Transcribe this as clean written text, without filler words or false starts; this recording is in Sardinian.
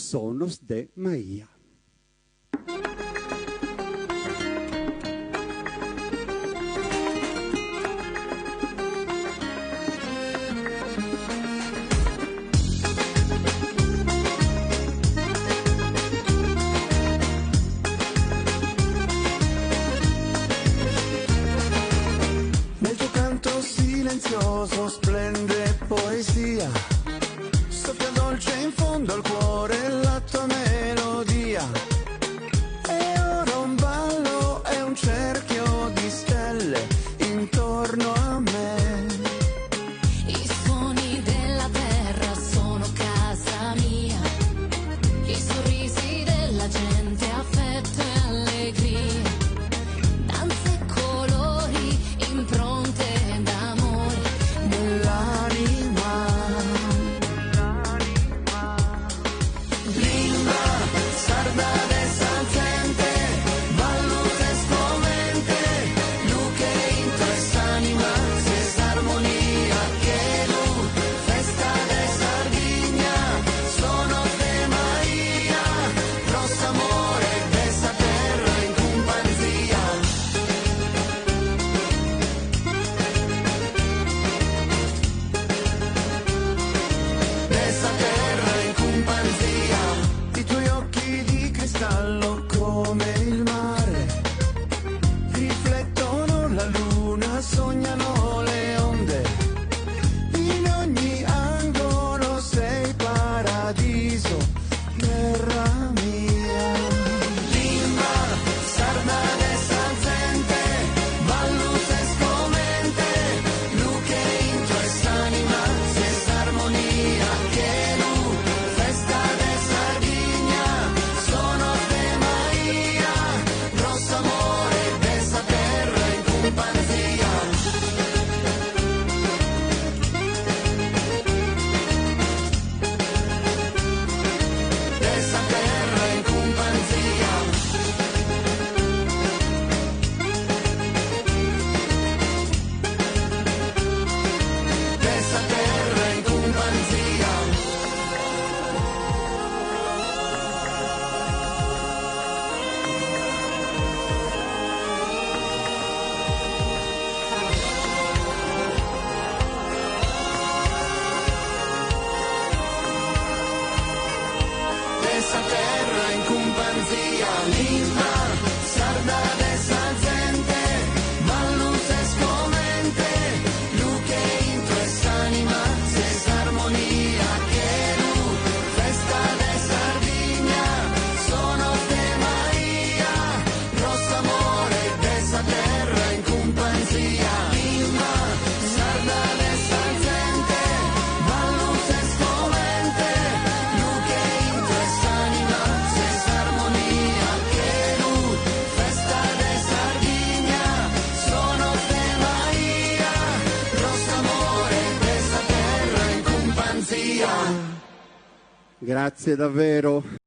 Sonos de Maìa. Nel tuo canto silenzioso splende poesia, soffia dolce in fondo al cuore la tua melodia. E ora un ballo e un cerchio di stelle intorno a me. I suoni della terra sono casa mia, i sorrisi della gente, affetto e allegria, danze e colori, impronte d'amore. Nell'anima. Limba sarda de sa zente, ballu ses comente, luche intro 'e s'anima, ses armonia, chelu, festa de Sardigna, sonos de Maria, pro s'amore de sa terra in cumpanzia. De sa terra in cumpanzia. I tuoi occhi di cristallo come il mare riflettono la luna, sognano le onde. In ogni angolo sei paradiso, terra mia. Limba sarda de sa zente, ballu ses comente, luche intro 'e s'anima, ses armonia, chelu, festa de Sardigna, sonos de Maria, pro s'amore de sa terra in cumpanzia. De sa terra in cumpanzia. De sa terra in cumpanzia. De sa terra in cumpanzia, limba sarda de sa zente, ballu ses comente, luche intro 'e s'anima, ses armonia, chelu, festa de Sardigna, sonos de Maria, pro s'amore de sa terra in cumpanzia, limba sarda de sa zente, ballu ses comente, luche intro 'e s'anima, ses armonia, chelu, festa de Sardigna, sonos de Maria, pro s'amore de sa terra in cumpanzia. Grazie davvero.